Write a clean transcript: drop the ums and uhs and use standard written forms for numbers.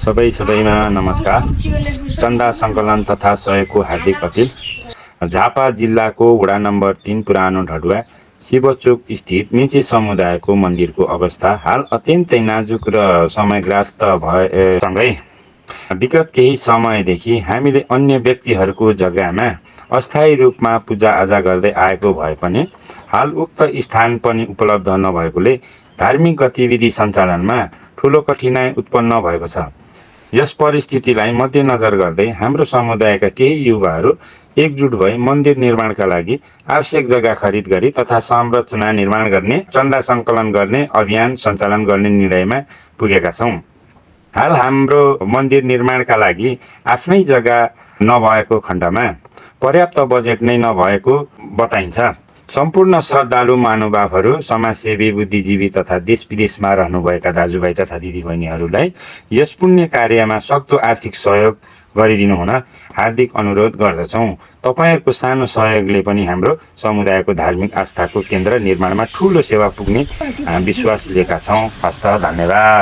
सबैमा नमस्कार। चन्दा सङ्कलन तथा सहयोगको हार्दिक अपील। झापा जिल्लाको वडा नम्बर 3 पुरानो ढडुवा शिवचोक स्थित मेचे समुदायको मन्दिरको अवस्था हाल अत्यन्तै नाजुक र समयग्रस्त भएसँगै विगत केही समयदेखि हामीले अन्य व्यक्तिहरूको जग्गामा अस्थायी रूपमा पूजाआजा गर्दै आएको भए पनि हाल उक्त स्थान पनि उपलब्ध नभएकोले धार्मिक गतिविधि सञ्चालनमा ठूलो कठिनाइ उत्पन्न भएको छ। यस परिस्थितिलाई मध्यनजर गर्दै हाम्रो समुदायका केही युवाहरू एकजुट भई मन्दिर निर्माणका लागि आवश्यक जग्गा खरिद गरी तथा संरचना निर्माण गर्ने, चन्दा सङ्कलन गर्ने अभियान सञ्चालन गर्ने निर्णयमा पुगेका छौँ। हाल हाम्रो मन्दिर निर्माणका लागि आफ्नै जग्गा नभएको खण्डमा पर्याप्त बजेट नै नभएको बताइन्छ। सम्पूर्ण श्रद्धालु महानुभावहरू, समाजसेवी, बुद्धिजीवी तथा देश विदेशमा रहनुभएका दाजुभाइ तथा दिदीबहिनीहरूलाई यस पुण्य कार्यमा सक्दो आर्थिक सहयोग गरिदिनु हुन हार्दिक अनुरोध गर्दछौँ। तपाईँहरूको सानो सहयोगले पनि हाम्रो समुदायको धार्मिक आस्थाको केन्द्र निर्माणमा ठूलो सेवा पुग्ने विश्वास लिएका छौँ। हस्त धन्यवाद।